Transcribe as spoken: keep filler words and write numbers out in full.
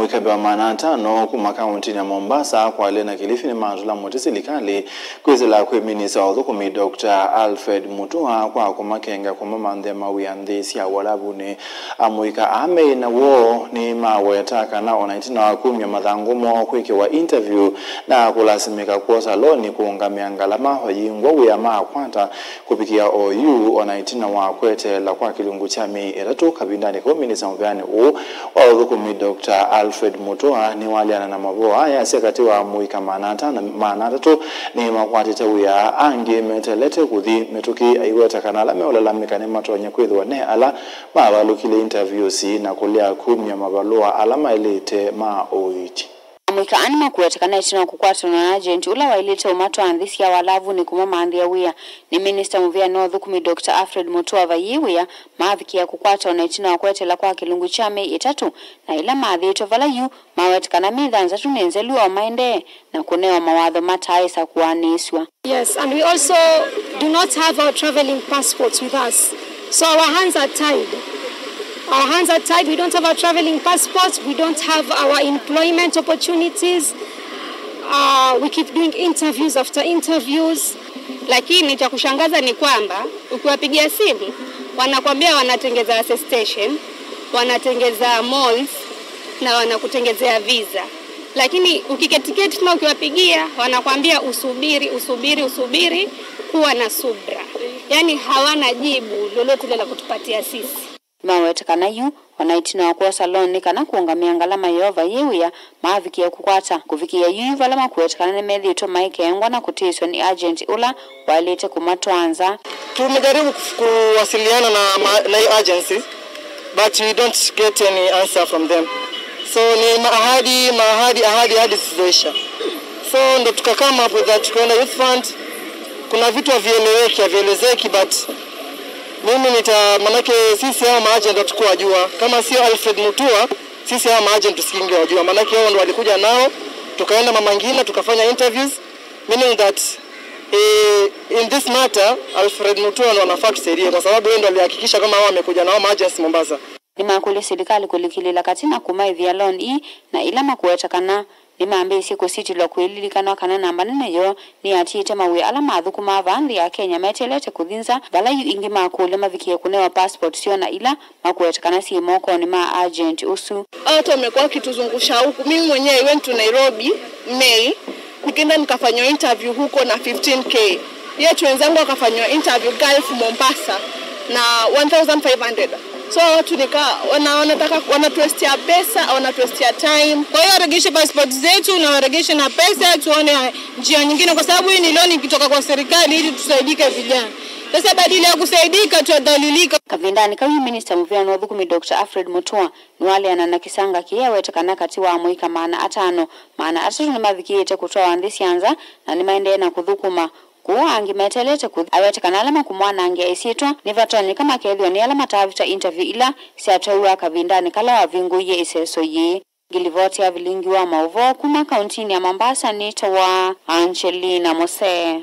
Mũika mbee wa maana atano kuma kaũntĩnĩ ya Mombasa, Kwale na Kilifi nĩmatũla mũtĩ silikalĩ kwĩsĩla kwĩ minista wa ũthũkũmi Doctor Alfred Mutua kwa kũmakenga kũmamanthĩa mawĩa nthĩ sya Ũalavunĩ. Amũika aa meĩ na woo nĩmaweta kana ona ĩtina wa kumya mathangũ moo kwĩkĩwa interview na kũlasimĩka kwosa loni kũũngamĩa ngalama, vayingwa wĩa makwata kũvikĩa oyu, ona ĩtina wa kweteela kwa kĩlungu kya myei ĩtatũ. Kavindanĩ kau, minista mũveani ũũ wa ũthũkũmi Doctor Alfred Mutua nĩwaleana na mavoo aya, asya katĩ wa amũika maana atano, maana atatũ nĩmakwatĩte wĩa, angĩ meteelete kũthi mĩtũkĩ, aiweta kana ala meũlalamĩka nĩmatonya kwĩthĩwa ne ala mavalũkile interviews na kũlea kumya mavalũa ala maĩlĩte ma ũiiti. Amũika aa nĩmakuete kana ĩtina wa kũkwatana na agent ũla waĩlĩte ũmatwaa nthĩ sya Ũalavunĩ kũmamanthĩa wĩa nĩ minista mũveani wa ũthũkũmi Doctor Alfred Mutua vayĩ wĩa, maavikĩa kũkwata ona ĩtina wa kweteela kwa kĩlungu kya myei ĩtatũ, na ĩla mathĩĩtwe vala yu, maweta kana myei thanthatũ nĩ nzelu o maendee na kũnewa mawatho mataaĩsa kũaanĩsw'a. Yes, and we also do not have our traveling passports with us. So our hands are tied. Our hands are tied. We don't have our traveling passports. We don't have our employment opportunities. Uh, we keep doing interviews after interviews. Lakini cha kushangaza ni kwamba ukiwapigia simu, wanakwambia wanatengeza station, wanatengeza malls na wanakutengezea visa. Lakini ukiketiketi na ukiwapigia, wanakwambia usubiri, usubiri, usubiri, kuwa na subra. Yaani hawana jibu lolote lile la kutupatia sisi. Nĩmaweta kana yu, ona ĩtina wa kwosa loan nĩ kana kũũngamĩa ngalama yoo vayĩ wĩa maavikĩe kũkwata. Kũvikĩĩa yu, yu vala makuete kana nĩmethĩĩtwe maikengwa na kũtĩĩsw'a nĩ agent ũla waĩlĩte kũmatwaa nza. Tumejaribu kuf- kuwasiliana na, ma- na hii agency, but we don't get any answer from them. So ni maahadi, maahadi, ahadi, ahadi zisizoisha. So ndo tuka come up with that, tukaenda Youth Fund. Kuna vitu havieleweki, havielezeki, but mimi nita, manake sisi hao maagent hatukuwajua. Kama sio Alfred Mutua, sisi hao maagent tusingewajua. Manake wao ndo walikuja nao, tukaenda Mama Ngina, tukafanya interviews, meaning that, eh, in this matter, Alfred Mutua ndo anafaa tusaidie, kwa sababu yeye ndo alihakikisha kama wao wamekuja na hao maagents Mombasa. Nĩmakũlya silikalĩ kũlikĩlĩĩla katĩ na kũmaĩvĩa loan ii, na ĩla makũweta kana nĩmambĩĩsye kũsitilwa kwĩlilikanwa kana namba nene yoo nĩyatiĩte mawĩa ala mathũkũmaa vaa nthĩ ya Kenya meteelete kũthi nza, vala yu ĩngĩ makũlya mavikĩe kũnewa passport syoo na ila makũweta kana syĩ mokonĩ ma agent ũsu. Watu wamekuwa wakituzungusha huku. Mimi mwenyewe I went to Nairobi May, nikaenda nikafanywa interview huko na fifteen K. Yet wenzangu wakafanywa interview Gulf Mombasa na one thousand five hundred. So watu nika wana wanataka wanatuestia pesa, wanatuestia time. Kwa hiyo waregeshe passport zetu na waregeshe na pesa, tuone njia nyingine, kwa sababu hii ni loan ikitoka kwa serikali ili tusaidike vijana. Sasa badala ya kusaidika, tuadhalilika. Kavindanĩ kau, minista mũveani wa ũthũkũmi Doctor Alfred Mutua nĩwaleana na kĩsanga kĩĩ awete kana katĩ wa amũika maana atano, maana atatũ nĩmavikĩĩte kũtwawa nthĩ sya nza na nĩmaendee na kũthũkũma. Kũu angĩ meteelete kũthi. Awete kana ala makũmwanangĩa ĩsyĩtwa nĩvatonyeka makethĩwa nĩ ala matavĩta interview ila syatwaiwa kavindanĩ kala wavingũie ĩseso yĩĩ. Ngilivoti ya vilingi wa maũvoo kuma kauntinĩ ya Mombasa nĩtawa Angelina Mose.